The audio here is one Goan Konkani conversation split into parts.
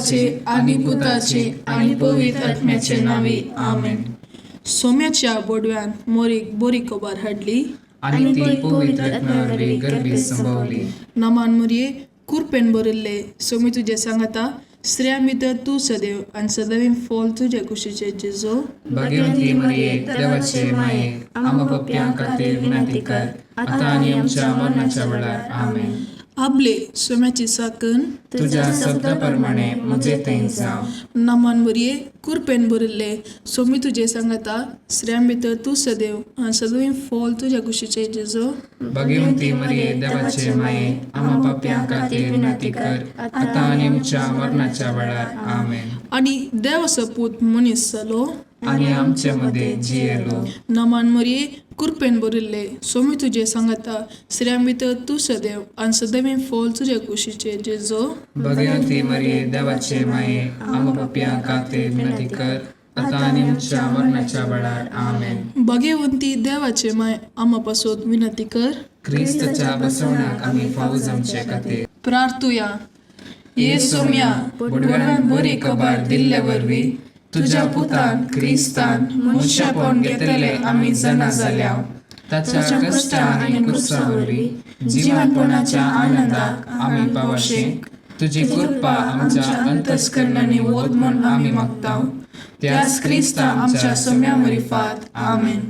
बापाचे आनी पुताचे आनी पवित्र आत्म्याचे नांवी, आमेन. सोम्याच्या बोडव्यान मोरीक बरी खबर हाडली आनी ती पवित्र आत्म्या वरवीं गर्भीत संभवली. नमान मुरये, कुरपेन भरिल्ले, सोमी तुजें सांगाता, स्त्रियां भितर तूं सदैव आनी सदैव फॉल तुजे कुशीचे जेजो. भाग्यवंती मरिये, देवाचे माये, आम्हा पापयां खातीर विनंती कर, आतां आनी आमच्या मरणाच्या वेळार. आमेन. आबले सोम्याची साकन तुज्या शब्दा प्रमाणे म्हजे थंय जावं. नमान मुरये, कुरपेन भरिल्ले, सोमी तुजें सांगाता, स्त्रियां भितर तूं सदैव आनी सदैव फॉल तुज्या कुशीचे जेजो. भाग्यवंती मरिये, देवाचे माये, आम्हा पापयां खातीर विनंती कर, आतां आनी आमच्या मरणाच्या वेळार. आमेन. आनी देवाचो पूत मनीस जालो आनी आमचे मदें जियेलो. नमान मरिये, कुरपेन भरिल्ले, सोमी तुजें सांगाता, स्त्रियां भितर तूं सदैव आनी सदैव फॉल तुज्या कुशीचे जेजो. भाग्यवंती मरिये, देवाचे माये, आम्हा पापयां खातीर विनंती कर, आतां आनी आमच्या मरणाच्या वेळार. आमेन. भाग्यवंती देवाचे माय, आमा पासत विनंती कर क्रिस्ताच्या बसवण्याक आमी फावो जावचे खातीर. प्रार्थुया. ये सोम्या, बोडव्यान बरी खबर दिल्ले वरवीं तुज्या पुतान क्रिस्तान मनशापण घेतले आमी जाणा जाल्या. ताच्या कश्टा आनी कुर्सा वरवीं जिवनपणाच्या आनंदाक आमी पावशे तुजी कृपा आमच्या अंतस्करणांनी वत म्हूण आमी मागता, त्याच क्रिस्ता आमच्या सोम्या मरिफात. आमेन.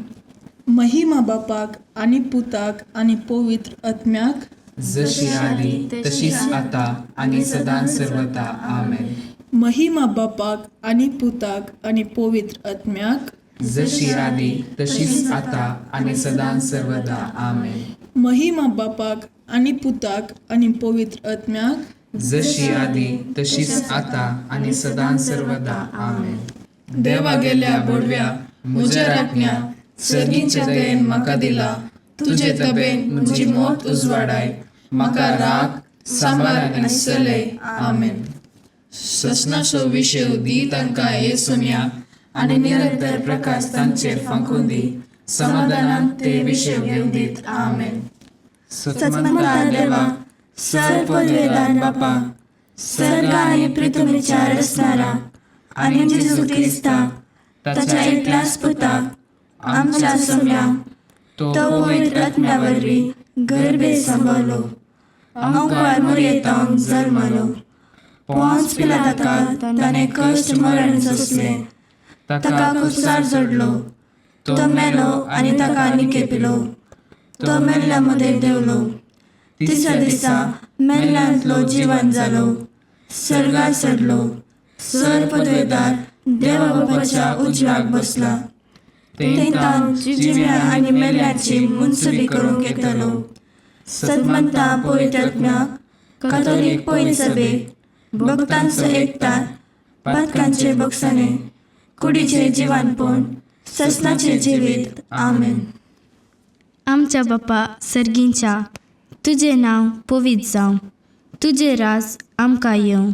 महिमा बापाक आनी पुताक आनी पवित्र आत्म्याक, जशी आदी तशीच आता आनी सदां सर्वता. आमेन. महिमा बापाक आनी पुताक आनी पवित्र आत्म्याक, जशी आदी तशीच आता आनी सदां सर्वदा. आमेन. महिमा बापाक आनी पुताक आनी पवित्र आत्म्याक, जशी आदी तशीच आता आनी सदां सर्वदा. आमेन. देवा गेल्या बोडव्या, म्हज्या राखण्या, सर्गीच्या दयेन म्हाका दिला तुजे तबेन म्हजी मोत उजवाडाय, म्हाका राग सांबार आनी चलय. आमेन. ससनाचो विशय दी तांकां हे सोम्या, आनी निरंतर प्रकाश तांचेर फांकून दी, समाधानान ते विशय घेवन दीत. आमेन. सतमंता देवा, सर पदवेदार बापा, सर्ग आनी पृथ्वीच्या रचणारा आनी जेजू क्रिस्ता ताच्या एकल्याच पुता आमच्या सोम्या, तो तो पवित्र आत्म्या वरवीं गर्भे संभवलो, अंकुर मुरयेतावन जल्मलो, पोंच पिलाताका ताणें कश्ट मरण सोंसलें, ताका कुसार जोडलो, तो मेलो आनी ताका निकेपिलो, तो मेल्ल्या मदें देंवलो, तिसऱ्या दिसा मेल्ल्यांतलो जिवन जालो, सर्गार चडलो, सर पदवेदार देवा बापाच्या उजव्याक बसला, थंय जिव्या आनी मेल्ल्याची मुनसुबी करूंक येतलो. सतमंता पवित्र आत्म्याक, कातोलीक पवित्र सभेक, भक्तांचो एकतार, पातकांचे बक्षाणे, कुडीचे जिवानपण, ससनाचे जिवीत. आमेन. आमच्या बापा सर्गींच्या, तुजें नांव पवित्र जावं, तुजें राज आमकां येवं,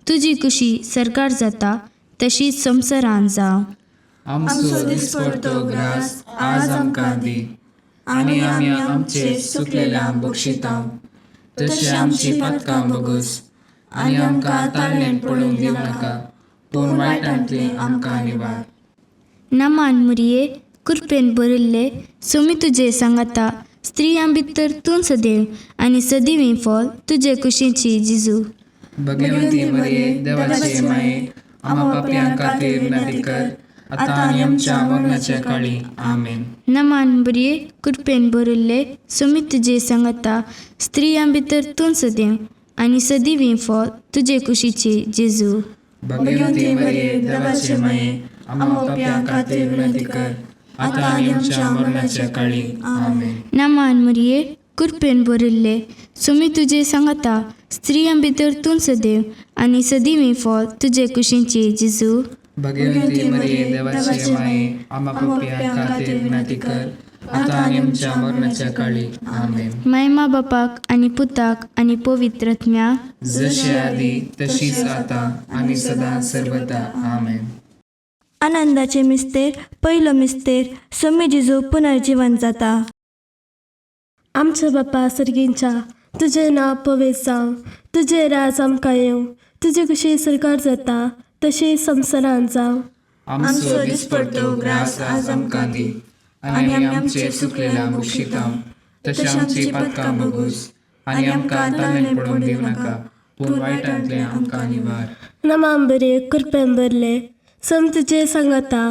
तुजी कुशी सरकार जाता तशी संवसारान जावं. आमचो दिसपडतो ग्रास आज आमकां दी, आनी आमी आमचे सुकलेल्या बक्षितांव, तशें आमची पातकां बगस, आनी आमकां ताळणेन पडूंक दिवं नाका, पूण वायटांतलें आमकां निवार. नमान मुरये, कुरपेन भरिल्ले, सोमी तुजे सांगाता, स्त्रियां भितर तूं सदैव आनी सदैव फॉल तुजे कुशीची जिजू. भगवंती मरिये, देवाचे माये, आम्हा पापयां खातीर विनंती कर, आतां आनी आमच्या मरणाच्या काळी. आमेन. नमान बरये, कृपेन भरिल्ले, सोमी तुजे सांगाता, स्त्रियां भितर तूं सदैव आनी सदैव फॉल तुजे कुशीची जेजू. भगवंती मरिये, देवाचे माये, आम्हा पापयां खातीर विनंती कर, आतां आनी आमच्या मरणाच्या काळी. आमेन. नमान मरिये, कृपेन भरिल्ले, सोमी तुजे सांगाता, स्त्रियां भितर तूं सदैव आनी सदैव फॉल तुजे कुशीची जेजू. भगवंती मरिये, देवाचे माये, आम्हा पापयां खातीर विनंती कर, आतां आनी आमच्या मरणाच्या काळी. आमेन. मायमा बापाक आनी पुताक आनी पवित्र आत्म्याक, जशी आदी तशीच आता आनी सदां सर्वदा. आमेन. आनंदाचे मिस्तेर, पयलो मिस्तेर, सोमी जेजू पुनर्जीवन जाता. आमच्या बापा सर्गींच्या, तुजें नांव पवित्र जावं, तुजें राज आमकां येवं, तुजे कशी सरकार जाता तशें संवसारांत जावं. आमचो दिसपडतो ग्रास आज आमकां दी आनी आमी आमचे चुकलेल्या बक्षितांव तशें आमची पातकां बगूस आनी आमकां ताणें पडोवन दिवं नाका पूण वायटांतलें आमकां निवार. नमाम बरे कृपेन भरले सम तुजे सांगाता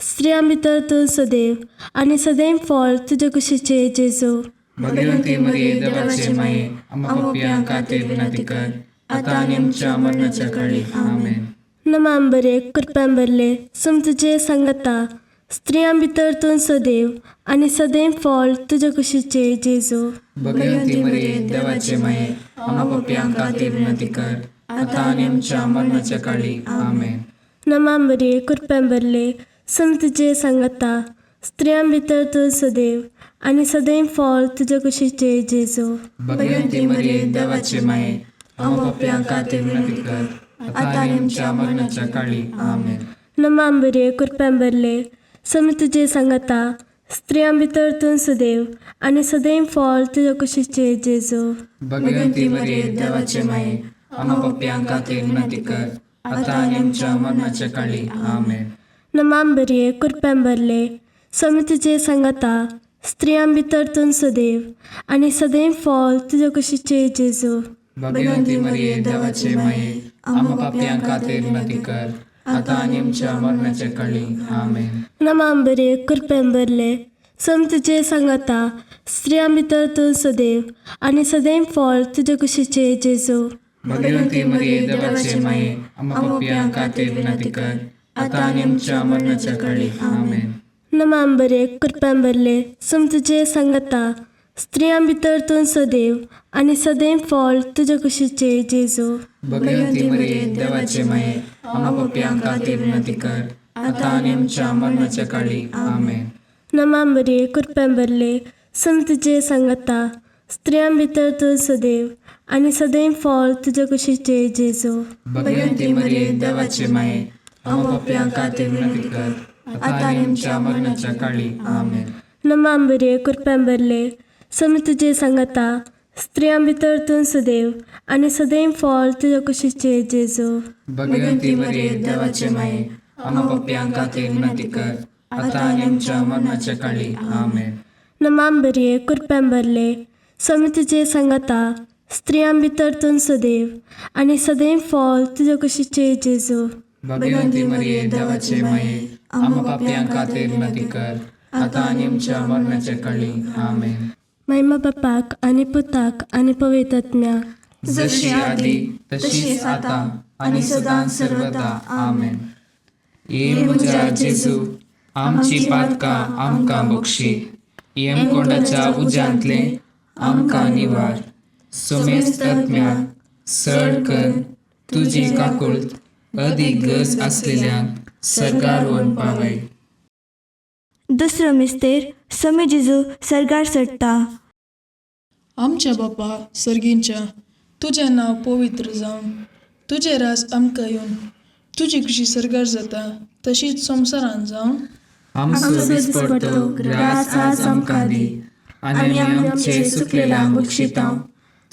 स्त्रियां भितर तूं सदैव आनी सदैव फळ तुजे कुशीचे जेजू. भगवंती मरिये देवाचे माये आम्हा पापयां खातीर विनंती कर आतां आनी आमच्या मरणाच्या काळी. आमेन. नमाम बरे कृपेन भरले सम तुजे सांगाता स्त्रियां भितर तूं सदैव आनी सदैव फळ तुजे कुशीचे जेजू. भगवंती मरिये देवाचे माये आम्हा पापयां खातीर विनंती कर आतां आनी आमच्या मरणाच्या काळी. आमेन. नमाम बरे कृपेन भरले सम तुजे सांगाता स्त्रियां भितर तूं सदैव आनी सदैव फळ तुजे कुशीचे जेजू. भगवंती मरिये देवाचे माये आम्हा पापयां खातीर विनंती कर आतां आनी आमच्या मरणाच्या काळी. आमेन. नमाम बरे कृपेन भरले सम तुजे सांगाता स्त्रियां भितर तूं सदैव आनी सदैव फळ तुजे कुशीचे जेजू. भगवंती मरिये देवाचे माये आम्हा पापयां खातीर विनंती कर आतां आनी आमच्या मरणाच्या काळी. आमेन. नमाम बरे कृपेन भरले सम तुजे सांगाता स्त्रियां भितर तूं सदैव आनी सदैव फळ तुजे कुशीचे जेजू. भगवंती मरिये देवाचे माये आम्हा पापयां खातीर विनंती कर आतां आनी आमच्या मरणाच्या काळी. आमेन. नमाम बरे कृपेन भरले सम तुजे सांगाता स्त्रियां भितर तूं सदैव आनी सदैव फळ तुजे कुशीचे जेजू. भगवंती मरिये देवाचे माये आम्हा पापयां खातीर विनंती कर आतां आनी आमच्या मरणाच्या काळी. आमेन. नमाम बरे कृपेन भरले सम तुजे सांगाता स्त्रियां भितर तूं सदैव आनी सदैव फळ तुजे कुशीचे जेजू. भगवंती मरिये देवाचे माये आम्हा पापयां खातीर विनंती कर आतां आनी आमच्या मरणाच्या काळी. आमेन. नमाम बरे कृपेन भरले सम तुजे सांगाता स्त्रियां भितर तूं सदैव आनी सदैव फळ तुजे कुशीचे जेजू. भगवंती मरिये देवाचे माये आम्हा पापयां खातीर विनंती कर आतां आनी आमच्या मरणाच्या काळी. आमेन. नमाम बरे कृपेन भरले सम तुजे सांगाता स्त्रियां भितर तूं सदैव आनी सदैव फळ तुजे कुशीचे जेजू. भगवंती मरिये देवाचे माये आम्हा पापयां खातीर विनंती कर आतां आनी आमच्या मरणाच्या काळी. आमेन. नमाम बरे कृपेन भरले सम तुजे सांगाता स्त्रियां भितर तूं सदैव आनी सदैव फळ तुजे कुशीचे जेजू. भगवंती मरिये देवाचे माये आम्हा पापयां खातीर विनंती कर आतां आनी आमच्या मरणाच्या काळी. आमेन. महिमा बापाक आनी पुताक आनी पवित्र आत्म्याक, जशी आदी तशीच आतां आनी सदां सर्वदा. आमेन. ये म्हज्या जेजू आमची पातकां आमकां बक्षी यमकोंडाच्या उज्यांतलें आमकां निवार सोमेस्त आत्म्याक सड कर तुजी काकुळट अदीक गरज आसलेल्यांक सर्गार व्हरून पावय. दुसरो मिस्तेर समी जेजू सर्गार चडटा. आमच्या बापा सर्गींच्या तुजें नांव पवित्र जावं, तुजें राज आमकां येवन, तुजी खुशी सर्गार जाता तशीच संवसारांत जावं. आमचो दिसपडतो ग्रास आज आमकां दी आनी आमी आमचे चुकलेल्यांक बक्षितांव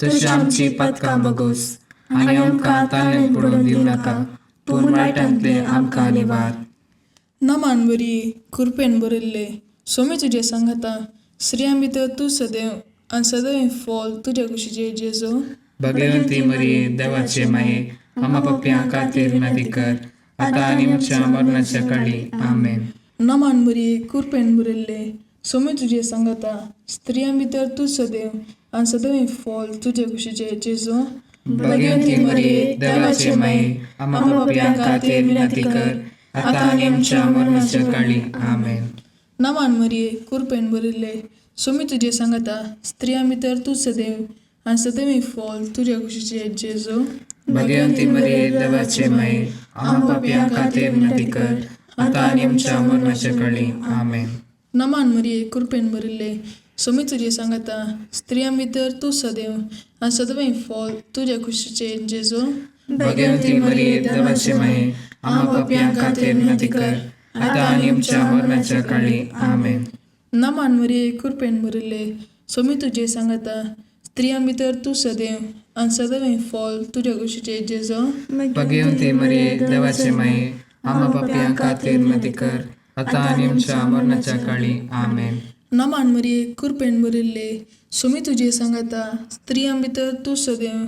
तशें आमची पातकां बगोस आनी आमकां ताणें पडोवन दिवं नाका पूण वायटांतलें आमकां निवार. नमान बरी कृपेन भरिल्ले सोमी तुजें सांगाता स्त्रियां भितर तूं सदैव आनी सदैव फळ तुज्या कुशीचे जेजू. भगवंती मरिये देवाचे माये आम्हा पापयां खातीर विनंती कर आतां आनी आमच्या मरणाच्या काळी. आमेन. नमान बरी कृपेन भरिल्ले सोमी तुजें सांगाता स्त्रियां भितर तूं सदैव आनी सदैव फळ तुजे कुशीचे जेजू. भगवंती मरिये देवाचे माये आम्हा पापयां खातीर विनंती कर आतां आनी आमच्या मरणाच्या काळी. आमेन. नमान मरिये कृपेन भरिल्ले सोमी तुजें सांगाता स्त्रियां भितर तूं सदैव आनी सदैव फळ तुज्या कुशीचे जेजू. भगवंती मरिये देवाचे माये आम्हा पापयां खातीर विनंती कर आतां आनी आमच्या मरणाच्या काळी. आमेन. नमान मरिये कृपेन भरिल्ले सोमी तुजें सांगाता स्त्रियां भितर तूं सदैव आनी सदैव फळ तुज्या कुशीचे जेजू. भगवंती मरिये देवाचे माये आम्हा पापयां खातीर विनंती कर आतां आनी आमच्या मरणाच्या काळी. आमेन. नमान मरिये कृपेन भरिल्ले सोमी तुजें सांगाता स्त्रियां भितर तूं सदैव आनी सदैव फॉल तुज्या कुशीचे जेजो. भगवती मरिये, देवाचे माये, आम्हा पापयां खातीर विनंती कर, आतां आनी आमच्या मरणाच्या काळी. आमेन. नमान मरिये, कृपेन भरिल्ले, सुमी तुजे सांगाता, स्त्रियां भितर तूं सदैव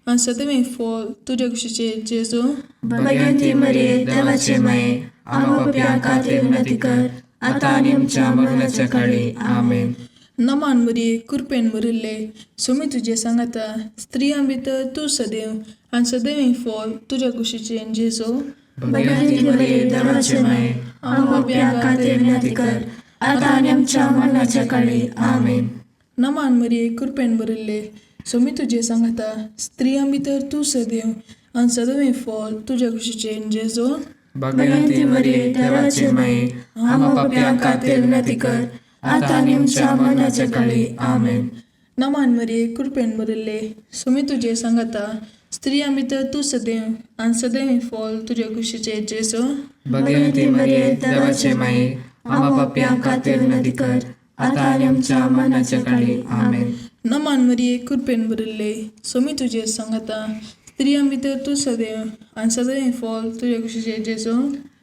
आनी सदैव फॉल तुज्या कुशीचे जेजो. भगवती मरिये, देवाचे माये, आम्हा पापयां खातीर विनंती कर, आतां आनी आमच्या मरणाच्या काळी. आमेन. नमान मरिये, कृपेन भरिल्ले, सुमी तुजे सांगाता, स्त्रियां भितर तूं सदैव आनी सदैव फॉल तुज्या कुशीचे जेजो. भगवती मरिये, देवाचे माये, आम्हा पापयां खातीर विनंती कर, आतां आनी आमच्या मरणाच्या काळी. आमेन. नमान मरिये, कृपेन भरिल्ले, सोमी तुजे सांगाता, स्त्रियां भितर तूं सदैव आनी सदैव फॉल तुज्या कुशीचे जेजो. भगवती मरिये, देवाचे माये, आम्हा पापयां खातीर विनंती कर, आतां आनी आमच्या मरणाच्या काळी. आमेन. नमान मरिये, कृपेन भरिल्ले, सोमी तुजे सांगाता, स्त्रियां भितर तूं सदैव आनी सदैव फॉल तुज्या कुशीचे जेजो. भगवती मरिये, देवाचे माये, आम्हा पापयां खातीर विनंती कर, आतां आनी आमच्या मरणाच्या काळी. आमेन. नमान मरिये, कृपेन भरिल्ले, सोमी तुजे सांगाता, स्त्रियां भितर तूं सदैव आनी सदैव फॉल तुज्या कुशीचे जेजो.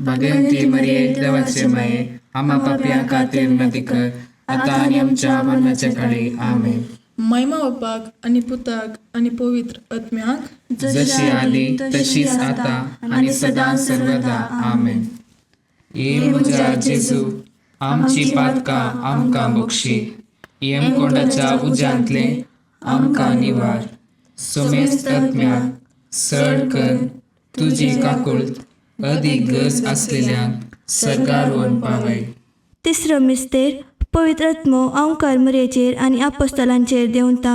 भगवती मरिये, देवाचे माये, आम्हा पापयां खातीर विनंती कर, आतां आनी आमच्या मरणाच्या काळी. आमेन. महिमा बापाक आनी पुताक आनी पवित्र आत्म्याक, जशी आदी तशीच आता आनी सदां सर्वदा. आमेन. ये म्हज्या जेजू, आमची पातकां आमकां बक्षी, यमकोंडाच्या उज्यांतले आमकां निवार, समेस्त आत्म्याक सड कर तुजी काकुळट अदीक गरज आसलेल्यांक सर्गार व्हरून पावय. तिसरो मिस्तेर पवित्र आत्मो अंकार मरियेचेर आनी आपोस्तलांचेर देंवता.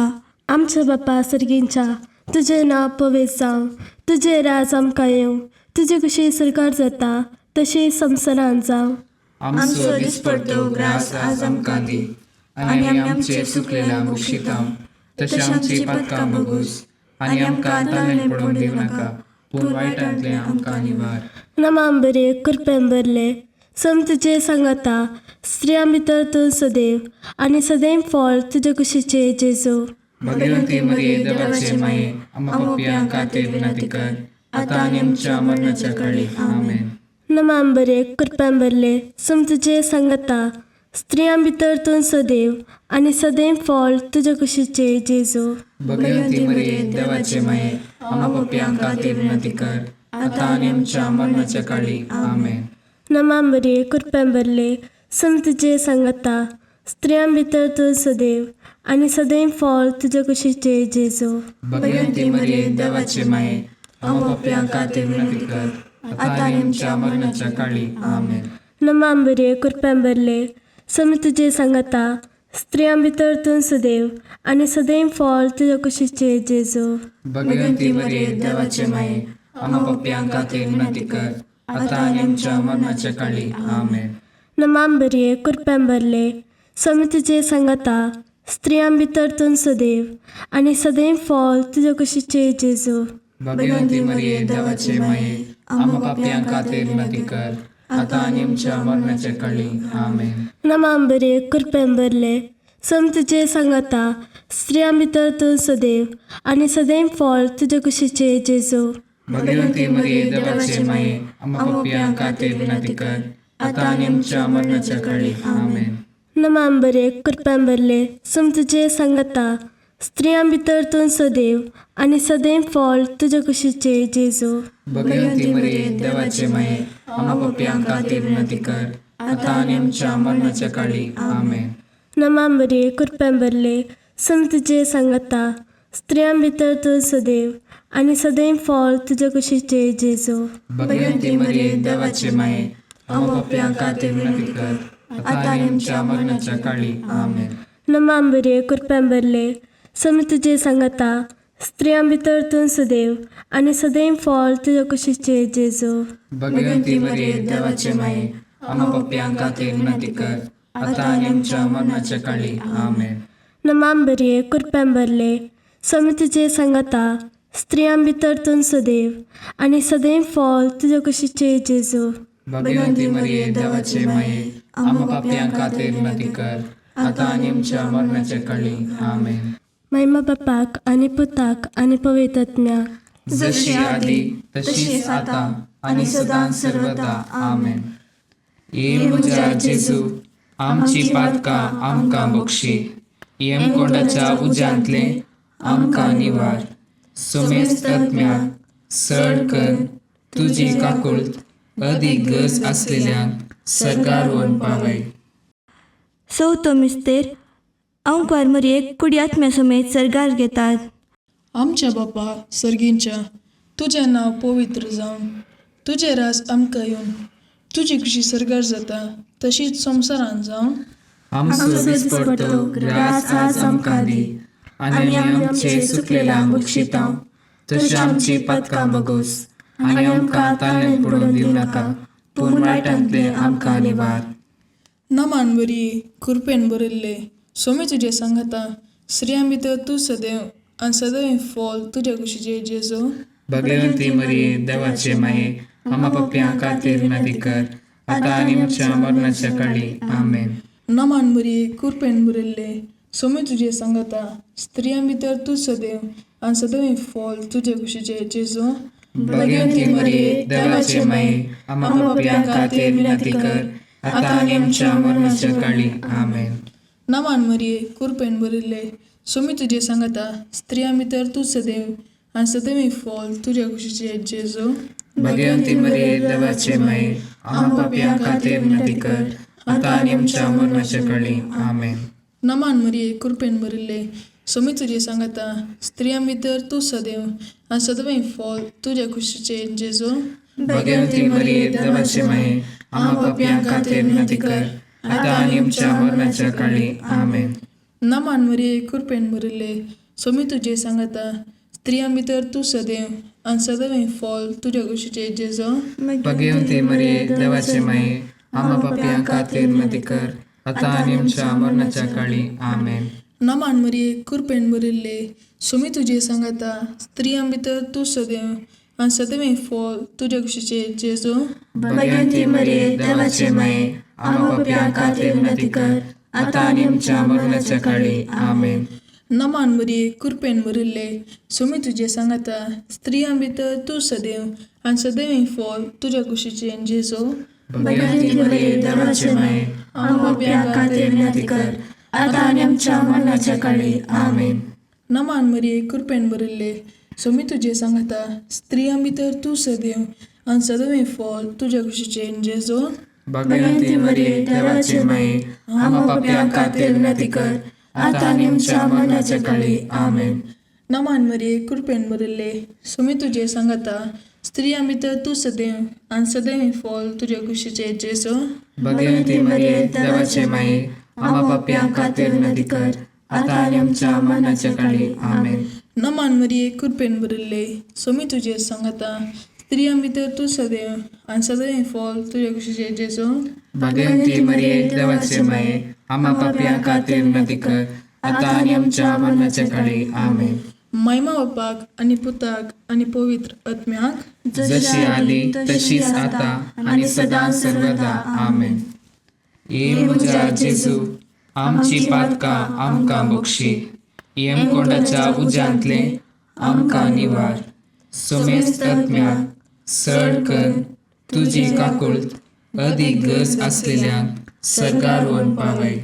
आमच्या बापा सर्गींच्या, तुजें नांव पवित्र जावं, तुजें राज आमकां येवं, तुजी कशी सरकार जाता तशी संवसारांत जावं. आमचो दिसपडतो ग्रास आज आमकां दी, आनी आमी आमचे चुकलेल्या बक्षिता तशें आमची पातकां बगूस, आनी आमकां ताणें पडोवंक दिवं नाका, पूण वायटांतलें आमकां निवार. नमाम बरे, कृपेन भरले, सम तुजे सांगाता, स्त्रियां भितर तूं सदैव आनी सदैव फळ तुजे कुशीचे जेजू. भगवती मरिये, देवाचे माये, आम्हा पापयां खातीर विनंती कर, आतां आनी आमच्या मरणाच्या काळी. आमेन. नमाम बरे, कृपेन भरले, सम तुजे सांगाता, स्त्रियां भितर तूं सदैव आनी सदैव फळ तुजे कुशीचे जेजू. भगवती मरिये, देवाचे माये, आम्हा पापयां खातीर विनंती कर, आतां आनी आमच्या मरणाच्या काळी. आमेन. नमाम बरे, कृपेन भरले, सम तुजे सांगाता, स्त्रियां भितर तूं सदैव आनी सदैव फळ तुजे कुशीचे जेजू. भगवती मरिये, देवाचे माये, आम्हा पापयां खातीर विनंती कर, आतां आनी आमच्या मरणाच्या काळी. आमेन. नमाम बरे, कृपेन भरले, सम तुजे सांगाता, स्त्रियां भितर तूं सदैव आनी सदैव फळ तुजे कुशीचे जेजू. भगवती मरिये, देवाचे माये, आम्हा पापयां खातीर विनंती कर, आतां आनी आमच्या मरणाच्या काळी. आमेन. नमाम बरे, कृपेन भरले, सम तुजे सांगाता, स्त्रियां भितर तूं सदैव आनी सदैव फळ तुजे कुशीचे जेजू. भगवती मरिये, देवाचे माये, आम्हा पापयां खातीर विनंती कर, आतां आनी आमच्या मरणाच्या काळी. आमेन. नमाम बरे, कृपेन भरले, सम तुजे सांगाता, स्त्रियां भितर तूं सदैव आनी सदैव फळ तुजे कुशीचे जेजू. भगवती मरिये, देवाचे माये, आम्हा पापयां खातीर विनंती कर, आतां आनी आमच्या मरणाच्या काळी. आमेन. नमाम बरे, कृपेन भरले, सम तुजे सांगाता, स्त्रियां भितर तूं सदैव आनी सदैव फळ तुजे कुशीचे जेजू. भगवती मरिये, देवाचे माये, आम्हा पापयां खातीर विनंती कर, आतां आनी आमच्या मरणाच्या काळी. आमेन. नमाम बरे, कृपेन भरले, सम तुजे सांगाता, स्त्रियां भितर तूं सदैव आनी सदैव फळ तुजे कुशीचे जेजू. भगवती मरिये, देवाचे माये, आम्हा पापयां खातीर विनंती कर, आतां आनी आमच्या मरणाच्या काळी. आमेन. नमाम बरे, कृपेन भरले, सम तुजे सांगाता, स्त्रियां भितर तूं सदैव आनी सदैव फळ तुजे कुशीचे जेजू. भगवती मरिये, देवाचे माये, आम्हा पापयां खातीर विनंती कर, आतां आनी आमच्या मरणाच्या काळी. आमेन. नमाम बरे, कृपेन भरले, सम तुजे सांगाता, स्त्रियां भितर तूं सदैव आनी सदैव फळ तुजे कुशीचे जेजू. भगवती मरिये, देवाचे माये, आम्हा पापयां खातीर विनंती कर, आतां आनी आमच्या मरणाच्या काळी. आमेन. महिमा बापाक आनी पुताक आनी पवित्र आत्म्याक. जशी आदी तशीच आता आनी सदां सर्वदा. आमेन. ये म्हज्या जेजू, आमची पातकां आमकां बक्षी, यमकोंडाच्या उज्यांतले आमकां निवार, सुमेस्त आत्म्याक सड कर तुजी काकुळट अदीक गरज आसलेल्यांक सरकार व्हरून पावय. चवथो मिस्तेर आंकवार मरयेक कुडी आत्म्या समेत सर्गार घेतात. आमच्या बापा सर्गींच्या, तुजें नांव पवित्र जावं, तुजें राज आमकां येवन, तुजी खुशी सर्गार जाता तशीच संवसारांत जावं. आमचो दिसपडतो ग्रास आज आमकां दी आनी आमी आमचे चुकलेल्यांक बक्षिता तशी आमची पातकां बगोस आनी आमकां ताळ्यांत पडून दिवं नाका, पूण वायटांतले आमकां निवार. नमान बरी कृपेन भरिल्ले, सोमी तुजें सांगाता, स्त्रियां भितर तूं सदैव आनी सदैव फॉल तुज्या कुशीचे जेजू. भगवंती मरिये, देवाचे माये, आमा पप्प्यां खातीर विनंती कर, आतां आनी आमच्या मरणाच्या काळी. आमेन. नमान बरी कृपेन भरिल्ले, सोमी तुजें सांगाता, स्त्रियां भितर तूं सदैव आनी सदैव फॉल तुज्या कुशीचे जेजू. भगवंती मरिये, देवाचे माये, आमा पप्प्यां खातीर विनंती कर, आतां आनी आमच्या मरणाच्या काळी. आमेन. नमान मरिये कृपेन भरिल्ले, सोमी तुजें सांगाता, स्त्रियां भितर तूं सदैव आनी सदैव फॉल तुज्या कुशीचे जेजू. भगवंती मरिये, देवाचे माये, आमा पापयां खातीर विनंती कर, आतां आनी आमच्या मरणाच्या काळी. आमेन. नमान मरिये कृपेन भरिल्ले, सोमी तुजें सांगाता, स्त्रियां भितर तूं सदैव आनी सदैव फॉल तुज्या कुशीचे जेजू. भगवंती मरिये, देवाचे माये, आमा पापयां खातीर विनंती कर, आतां आनी आमच्या मरणाच्या काळी. आमेन. नमान मरिये कृपेन भरिल्ले, सोमी तुजें सांगाता, स्त्रियां भितर तूं सदैव आनी सदैव फॉल तुज्या कुशीचे जेजू. भगवंती मरिये, देवाचे माये, आमा पापयां खातीर विनंती कर, आतां आनी आमच्या मरणाच्या काळी. आमेन. नमान मरिये कृपेन भरिल्ले, सोमी तुजें सांगाता, स्त्रियां भितर तूं सदैव आनी सदैव फॉल तुज्या कुशीचे जेजू. भगवंती मरिये, देवाचे माये, आमा पापयां खातीर विनंती कर, आतां आनी आमच्या मरणाच्या काळी. आमेन. नमान मरिये कृपेन भरिल्ले, सोमी तुजें सांगाता, स्त्रियां भितर तूं सदैव आनी सदैव फॉल तुज्या कुशीचे जेजू. भगवंती मरिये, देवाचे माये, आमा पापयां खातीर विनंती कर, आतां आनी आमच्या मरणाच्या काळी. आमेन. नमान मरिये कृपेन भरिल्ले, सोमी तुजें सांगाता, स्त्रियां भितर तूं सदैव आनी सदैव फॉल तुज्या कुशीचे जेजू. भगवंती मरिये, देवाचे माये, आमा पापयां खातीर विनंती कर, आतां आनी आमच्या मरणाच्या काळी. आमेन. नमान मरिये कृपेन भरिल्ले, सोमी तुजें सांगाता, स्त्रियां भितर तूं सदैव आनी सदैव फॉल तुज्या कुशीचे जेजू. भगवंती मरिये, देवाचे माये, आमा पापयां खातीर विनंती कर, आतां आनी आमच्या मरणाच्या काळी. आमेन. नमान मरिये कृपेन भरिल्ले, सोमी तुजें सांगाता, स्त्रियां भितर तूं सदैव आनी सदैव फॉल तुज्या कुशीचे जेजू. भगवंती मरिये, देवाचे माये, आमा पापयां खातीर विनंती कर, आतां आनी आमच्या मरणाच्या काळी. आमेन. महिमा बापाक आनी पुताक आनी पवित्र आत्म्याक. जशी आदी तशीच आता आनी सदां सर्वदा. आमेन. ये म्हज्या जेजू, आमची पातकां आमकां बक्षी, यमकोंडाच्या उज्यांतले आमकां निवार, सुमेस्त आत्म्याक सड कर तुजी काकुळट अदीक गरज आसलेल्यांक सर्गार व्हरून पावय.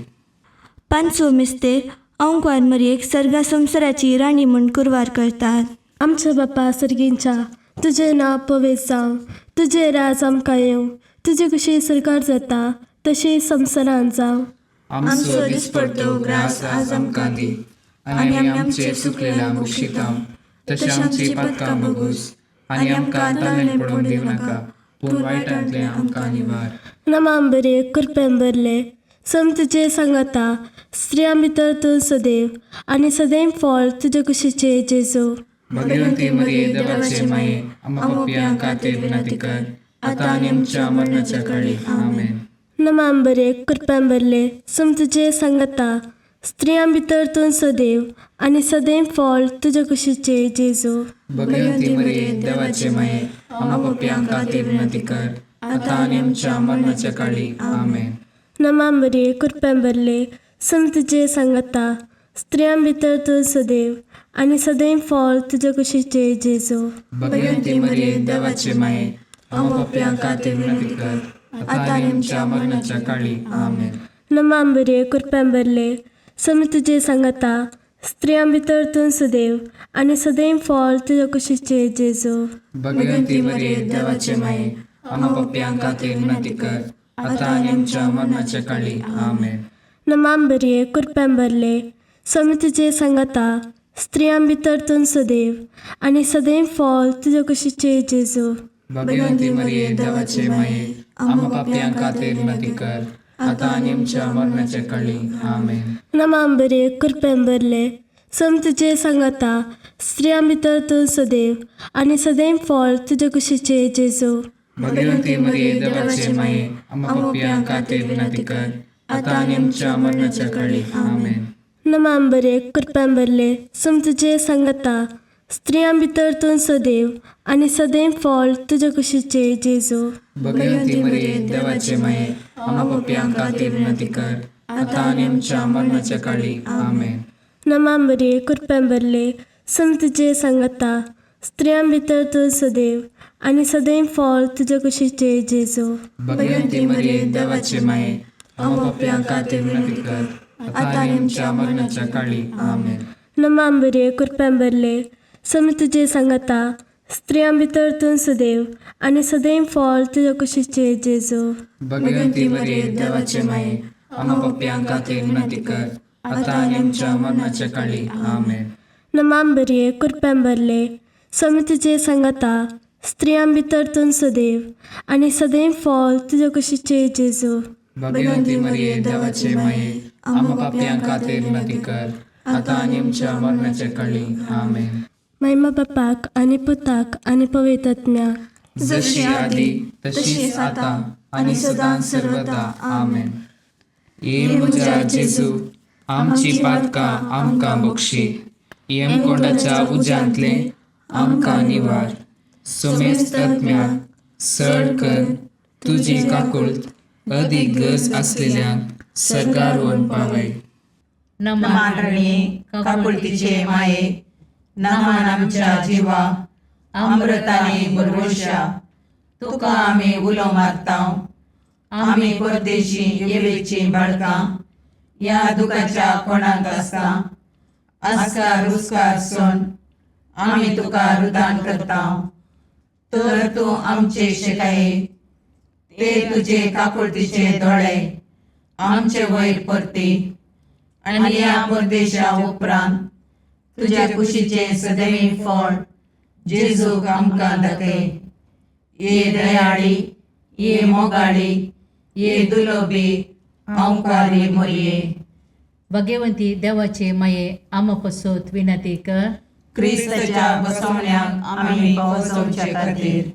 पांचवो मिस्तेर अंकवार मरयेक सर्गा संवसाराची राणी म्हूण कुरवार करतात. आमच्या बापा सर्गींच्या, तुजें नांव पवित्र जावं, तुजें राज आमकां येवं, तुजी कशी सरकार जाता तशी संवसारांत जावं. आमचो दिसपडतो ग्रास आज आमकां दी आनी आमी आमचे चुकलेल्या बक्षिता तशें आमची पातकां बगूस आनी आमकां ताणें पडून दिवं नाका, पूण वायटांतलें आमकां निवार. नमाम बरे कृपेन भरले, सम तुजे सांगाता, स्त्रियां भितर तूं सदैव आनी सदैव फळ तुजे कुशीचे जेजू. भगवंती मरिये, देवाचे माये, आम्हा पापयां खातीर विनंती कर, आतां आनी आमच्या मरणाच्या काळी. आमेन. नमाम बरे कृपेन भरले, सम तुजे सांगाता, स्त्रियां भितर तूं सदैव आनी सदैव फळ तुजे कुशीचे जेजू. भगवंती मरिये, देवाचे माये, आम्हा पापयां खातीर विनंती कर, आतां आनी आमच्या मरणाच्या काळी. आमेन. नमाम बरे कृपेन भरले, सम तुजे सांगाता, स्त्रियां भितर तूं सदैव आनी सदैव फळ तुजे कुशीचे जेजू. भगवंती मरिये, देवाचे माये, आम्हा पाप्यां खातीर विनंती कर, आता आनी आमच्या मरणाच्या काळी. आमेन. नमा मरिये, कृपेन भरले, स्वामी तुजे सांगाता, स्त्रियां भितर तूं सदैव आनी सदैव फळ तुजे कुशीचे जेजू. भगवंती मरिये, देवाचे माये, आम्हा पाप्यां खातीर विनंती कर, आता आनी आमच्या मरणाच्या काळी. आमेन. नमा मरिये, कृपेन भरले, स्वामी तुजे सांगाता, स्त्रियां भितर तूं सदैव आनी सदैव फळ तुजे कुशीचे जेजू. भगवंती मरिये, देवाचे माये, आम्हा पाप्यां खातीर विनंती कर, आता आनी आमच्या मरणाच्या काळी. आमेन. नमा मरिये, कृपेन भरले, स्वामी तुजे सांगाता, स्त्रियां भितर तूं सदैव आनी सदैव फळ तुजे कुशीचे जेजू. भगवंती मरिये, देवाचे माये, आम्हा पाप्यां खातीर विनंती कर, आता आनी आमच्या मरणाच्या काळी. आमेन. नमा मरिये, कृपेन भरले, स्वामी तुजे सांगाता, स्त्रियां भितर तूं सदैव आनी सदैव फळ तुजे कुशीचे जेजू. भगवंती मरिये, देवाचे माये, आम्हा पाप्यां खातीर विनंती कर, आता आनी आमच्या मरणाच्या काळी. आमेन. नमा मरिये, कृपेन भरले, स्वामी तुजे सांगाता, स्त्रियां भितर तूं सदैव आनी सदैव फळ तुजे कुशीचे जेजू. भगवंती मरिये, देवाचे माये, आम्हा पाप्यां खातीर विनंती कर, आता आनी आमच्या मरणाच्या काळी. आमेन. नमा मरिये, कृपेन भरले, स्वामी तुजे सांगाता, स्त्रियां भितर तूं सदैव आनी सदैव फळ तुजे कुशीचे जेजू. भगवंती मरिये, देवाचे माये, आम्हा पाप्यां खातीर विनंती कर, आता आनी आमच्या मरणाच्या काळी. आमेन. नमा मरिये, कृपेन भरले, स्वामी तुजे सांगाता, स्त्रियां भितर तूं सदैव आनी सदैव फळ तुजे कुशीचे जेजू. भगवंती मरिये, देवाचे माये, आम्हा पाप्यां खातीर विनंती कर, आता आनी आमच्या मरणाच्या काळी. आमेन. महिमा बापाक आनी पुताक आनी पवित्र आत्म्याक, जशी आदी तशीच आता आणि सदां सर्वदा. आमेन. ये म्हज्या जेजू, आमची पातकां आमकां बक्षी, येमकोंडाच्या उज्यांतले आमकां निवार, सोमेस्त आत्म्याक सड कर तुजी काकुळत अदीक गरज आसलेल्यांक सर्गार पावय. नमान काकुळतीचे माये, नमान आमच्या जिवा अमृताने बरवशा, तुका आमी उलो मारता. आमी परदेशी येवेची बाळकां ह्या दुखाच्या कोणाक आसता आस्कार रुस्कार सोन आमी तुका रुदान करता. तर तूं आमचे शेकाये ते तुजे काकुळतीचे दोळे आमचे वयर परती आनी ह्या परदेशा उपरांत तुज्या कुशीचें सदैव फळ जेजूक आमकां दाखय. ये दयाळी, ये मोगाळी, ये दुलोबी हांवकारी मोरये. भगवंती देवाचे माये, आम्हा पसत विनंती कर. क्रिस्ताच्या बसवण्याक आमी पावसवचे खातीर.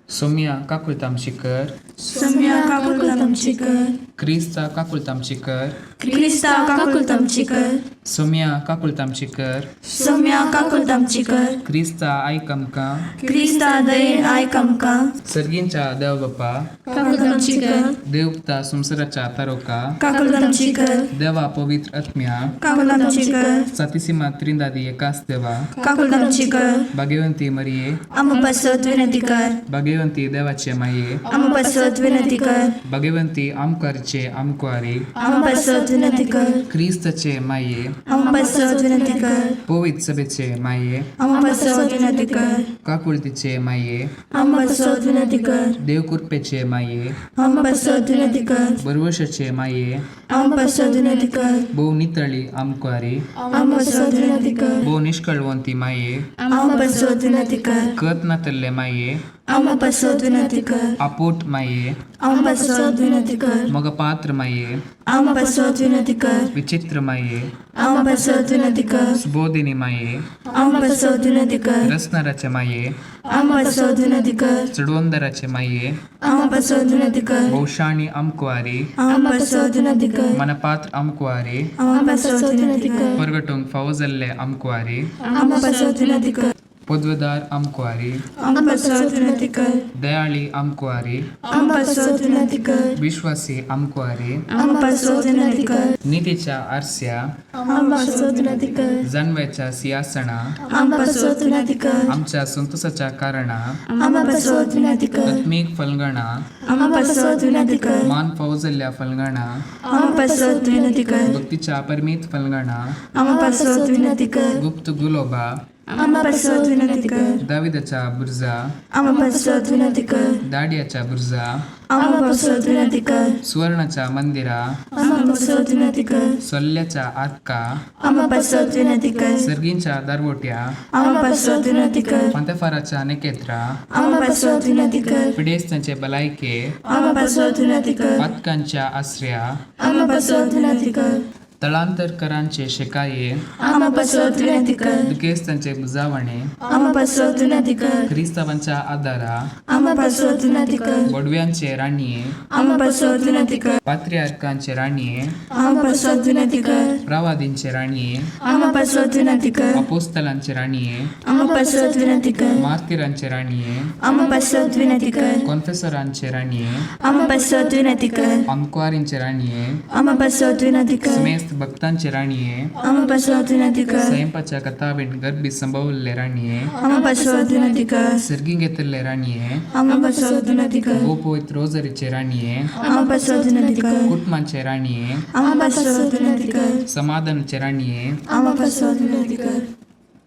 सोम्या काकुळतामशी कर. सोम्या काकुळतामची कर. क्रिस्ता काकुळतामशी कर. क्रिस्ता काकुळतामची कर. सोम्या काकुळतामशी कर. सोम्या काकुळतामची कर. क्रिस्ता आयक आमकां. क्रिस्ता दयेन आयक आमकां. सर्गींच्या देव बापा, काकुळतामची कर. देवता संवसाराच्या तारोका, काकुळतामची कर. देवा पवित्र आत्म्या, काकुळतामची कर. सातीसीमा त्रिंदादी एकाच देवा, काकुळतामची कर. भाग्यवंती मरिये, आम्हा पासत विनंती कर. भाग्यवंती देवाचे माये, आम्हा पासत विनंती कर. भाग्यवंती आमकारचे आमकुवारी, आम्हा पासत विनंती कर. क्रिस्ताचे माये, आम्हा पासत विनंती कर. पवित्र सभेचे माये, आम्हा पासत विनंती कर. काकुळतीचे माये, आम्हा पासत विनंती कर. देवकृपेचे माये, आम्हा पासत विनंती कर. बरवशाचे माये, आम्हा पासत विनंती कर. भोव नितळी आमकुवारी, आम्हा पासत विनंती कर. भोव निष्कळवंती माये, आम्हा पासत विनंती कर. कत नातल्ले माये, आम्हा पासत विनंती कर. आपोट माये, आम्हा पासत विनंती कर. मगपात्र माये, आम्हा पासत विनंती कर. विचित्र माये, आम्हा पासत विनंती कर. सुबोधिनी माये, आम्हा पासत विनंती कर. रसनाराचे माये, आम्हा पासत विनंती कर. चडवंदराचे माये, आम्हा पासत विनंती कर. भोवशाणी आमकुवारी, आम्हा पासत विनंती कर. मनपात्र आमकुवारी, आम्हा पासत विनंती कर. परगटूंक फावो जाल्ले आमकुवारी, आम्हा पासत विनंती कर. पदवेदार आमकुवारी, आमकां पासत विनंती कर. दयाळी आमकुवारी, आमकां पासत विनंती कर. विश्वासी आमकुवारी, आमकां पासत विनंती कर. नितीच्या आरस्या, आमकां पासत विनंती कर. जानव्याच्या सिंहासना, आमकां पासत विनंती कर. आमच्या संतोषाच्या कारणा, आमकां पासत विनंती कर. आत्मीक फलगणा, आमकां पासत विनंती कर. मान फौजल्ल्या फलगणा, आमकां पासत विनंती कर. भक्तीच्या परमीत फलगणा, आमकां पासत विनंती कर. गुप्त गुलोबा, आमकां पासत विनंती कर. दाविदाच्या बुर्जा, आमकां पासत विनंती कर. दाडियाच्या बुर्जा, आमकां पासत विनंती कर. सुवर्णाच्या मंदिरा, आमकां पासत विनंती कर. सोल्ल्याच्या आरका, आमकां पासत विनंती कर. सर्गींच्या दारवोट्या, आमकां पासत विनंती कर. पंतेफाराच्या नेकेत्रा, आमकां पासत विनंती कर. पिडेस्तांचे भलायके, आमकां पासत विनंती कर. पातकांच्या आसऱ्या, आमकां पासत विनंती कर. तळांतरकरांचे शेकाये, आमकां पासत विनंती कर. दुखेस्तांचे बुजावणे, आमकां पासत विनंती कर. क्रिस्तावांच्या आदारा, आमकां पासत विनंती कर. बोडव्यांचे राणये, आमकां पासत विनंती कर. पात्रियार्कांचे राणये, आमकां पासत विनंती कर. प्रवादींचे राणये, आमकां पासत विनंती कर. अपोस्तलांचे राणये, आमकां पासत विनंती कर. मार्तिरांचे राणये, आमकां पासत विनंती कर. कॉन्फेसरांचे राणये, आमकां पासत विनंती कर. आमकुवारींचे राणये, आमकां पासत विनंती कर. समेस्त भक्तांचे राणये, आमकां पासत विनंती कर. स्वयंपाच्या कथावीण गर्भी संभवल्ले राणये, आमकां पासत विनंती कर. सर्गी घेतिल्ले राणये, आमकां पासत विनंती कर. गोपवित रोजरीचे राणये, आमकां पासत विनंती कर. कुटुंबाचे राणये, आमकां पासत विनंती कर. समाधानाचे राणये, आमकां पासत विनंती कर.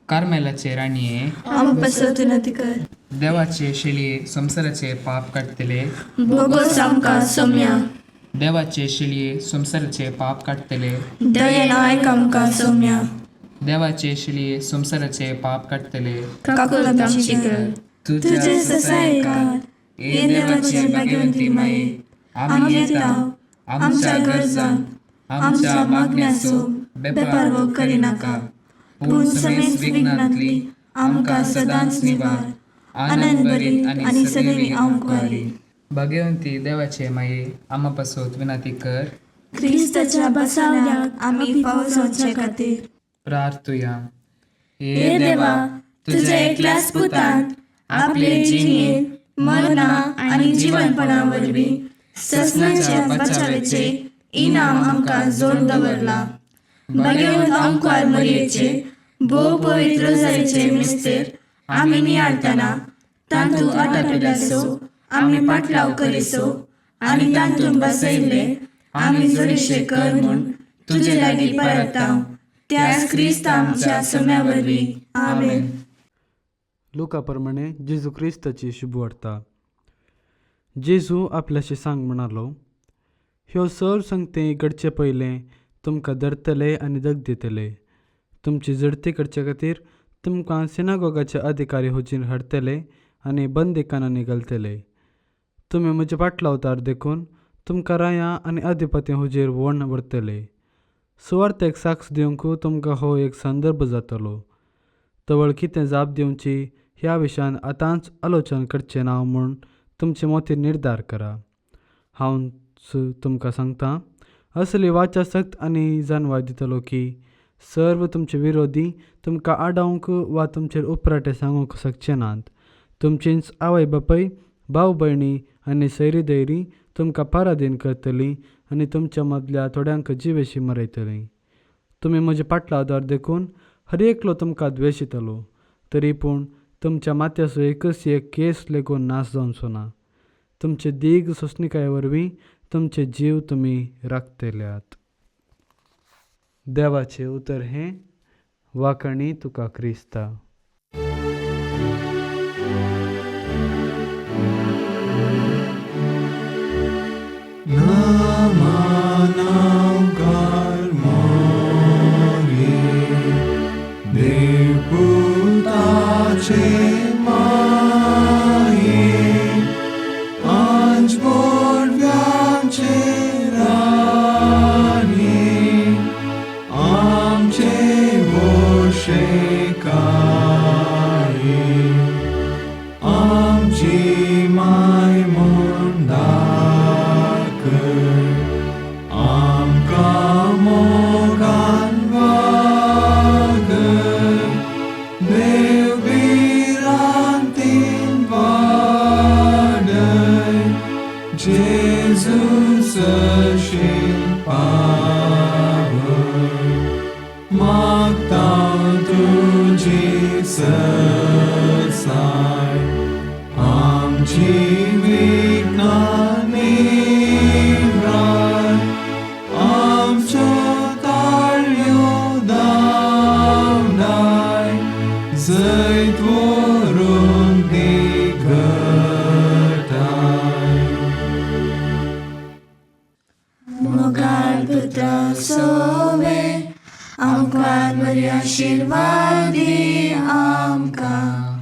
कार्मेलाचे राणये, आमकां पासत विनंती कर. देवाचे शेळये संवसाराचे पाप काडटले, बोगोस आमकां सोम्या. देवाचे शेळये संवसाराचे पाप काडटले, दयेन आयक आमकां सोम्या. देवाचे शेळये संवसाराचे पाप काडटले, काकुळट आमची कर. तुझ्या ससायकार हे देवाचे भाग्यवंती माये, आमी येता आमच्या गरजांक आमच्या मागण्याचो बेपारवो करिनाका, पूण समेस्त विघ्नांतली आमकां सदांच निवार, आनंद भरीत आनी सदैवी आमकुवारी. भाग्यवंती देवाचे माये, आमा पासत विनंती कर. क्रिस्ताच्या बसावण्याक आमी फावो जावचे खातीर प्रार्थुया. हे देवा, तुझ्या एकल्याच पुतान आपले जिणेंत मरणा आनी जिवनपणा वरवीं ससनाच्या बचावेचे इनाम आमकां जोड दवरला. भाग्यवंत आमकार मरयेचे भोव पवित्र रोजारीचे मिस्तेर आमी नियाळतना तांतूत आटापिल्याचो आमी पाटलाव करिसो आनी तांतूत बसयल्ले आमी जोडीशे कर म्हूण तुजे लागीं परता, त्याच क्रिस्त आमच्या सोम्या वरवीं. आमेन. लुका प्रमाणे जेजू क्रिस्ताची शुभवार्ता. जेजू आपल्याशी सांग म्हणालो, ह्यो सर्व संगते घडचे पयलें तुमकां धरतले आनी दग दितले. तुमची झडती करचे खातीर तुमकां सिनागोगाचे अधिकारी हुजीर हाडटले आनी बंदिकानांनी घालतले. तुमी म्हजे पाटलावतार देखून तुमकां राया आनी अधिपती हुजीर व्हण व्हरतले. सुवार्थेक साक्ष दिवंक तुमकां हो एक संदर्भ जातलो. तवळ कितें जाप दिवची ह्या विशयान आतांच आलोचन करचें ना म्हूण तुमचे मोती निर्धार करा. हांव तुमकां सांगता, असली वाचा सक्त आनी जानवाय दितलो की सर्व तुमचे विरोधी तुमकां आडावंक वा तुमचेर उपराटे सांगूंक शकचे नात. तुमचींच आवय बापूय, भाव भयणी आनी सैरी दैरी तुमकां पराधीन करतली आनी तुमच्या मदल्या थोड्यांक जिवेशी मरयतली. तुमी म्हजे पाटलावदार देखून हर एकलो तुमकां द्वेशितलो, तरी पूण तुमच्या माथ्याचो एकच एक केस लेगून नाश जावचो ना. तुमचे दीग सोंसणिकाये वरवीं तुमचे जीव तुमी राखतल्यात. देवाचें उतर हें. वाकणी तुका क्रिस्ता. आमचे वोशेकार. आशिर्वाद दी आमकां.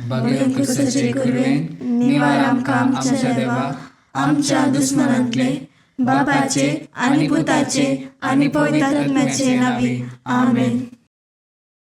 बगेर क्रिस्ताचे कुरवेन निवार आमकां आमच्या देवा, आमच्या दुस्मनांतले, बापाचे आनी पुताचे आनी पवित्र आत्म्याचे नांवी. आमेन.